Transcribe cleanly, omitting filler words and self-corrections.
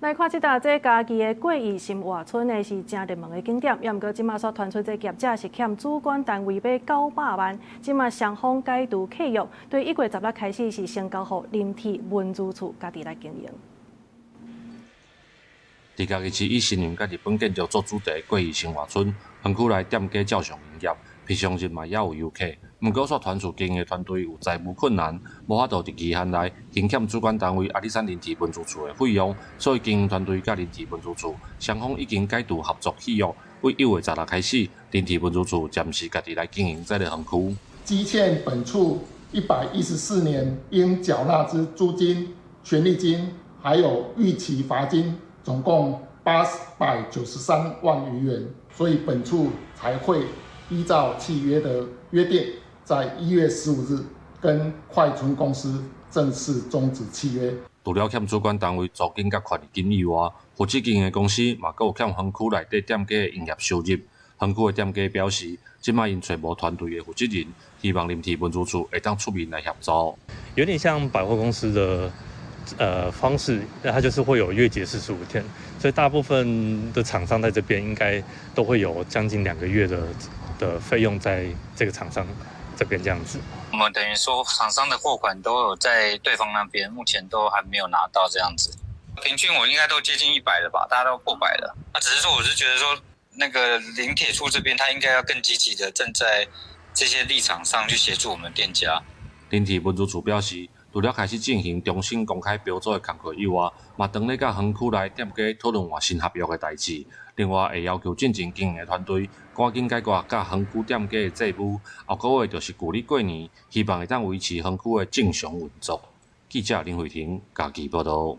來看這搭這嘉義的過義新活村呢，是誠熱門的景點。也毋過這馬煞傳出這業者是欠主管單位欲900萬，這馬雙方解除契約，對1月16開始是先交予林鐵文資處家己來經營。佇嘉義市以新娘佮日本建築做主題的過義新活村，園區內店家照常營業，平常日嘛也有遊客。毋過煞傳出經營團隊有財務困難，無法度佇期限內還欠主管單位阿里山林鐵文資處的費用，所以經營團隊佮林鐵文資處雙方已經解除合作契約，對1月16開始，林鐵文資處暫時家己來經營這个園區。積欠本處114年應繳納之租金、權利金，還有逾期罰金，總共893萬餘元，所以本處才會依照契約的約定，在1月15日跟快村公司正式終止契約。除了欠主管單位租金佮權利金以外，負責經營的公司嘛閣有欠園區內底店家的營業收入。園區的店家表示，這擺𪜶揣無團隊的負責人，希望林鐵文資處會當出面來協助。有點像百貨公司的方式，那它就是會有月結45天，所以大部分的廠商在這邊應該都會有將近2個月的費用在這個廠商這邊這樣子。我們等於說廠商的貨款都有在對方那邊，目前都還沒有拿到這樣子。平均我應該都接近100了吧，大家都破百了。那只是說，我是覺得說，那個林鐵處這邊，他應該要更積極的站在這些立場上去協助我們店家。林鐵文資處表示，除了開始進行重新公開標租的工作以外，嘛當咧佮園區內店家討論換新合約的代誌。另外，會要求進前經營的團隊趕緊解決佮園區店家的債務。後個月就是舊曆過年，希望會當維持園區的正常運作。記者林慧婷嘉義報導。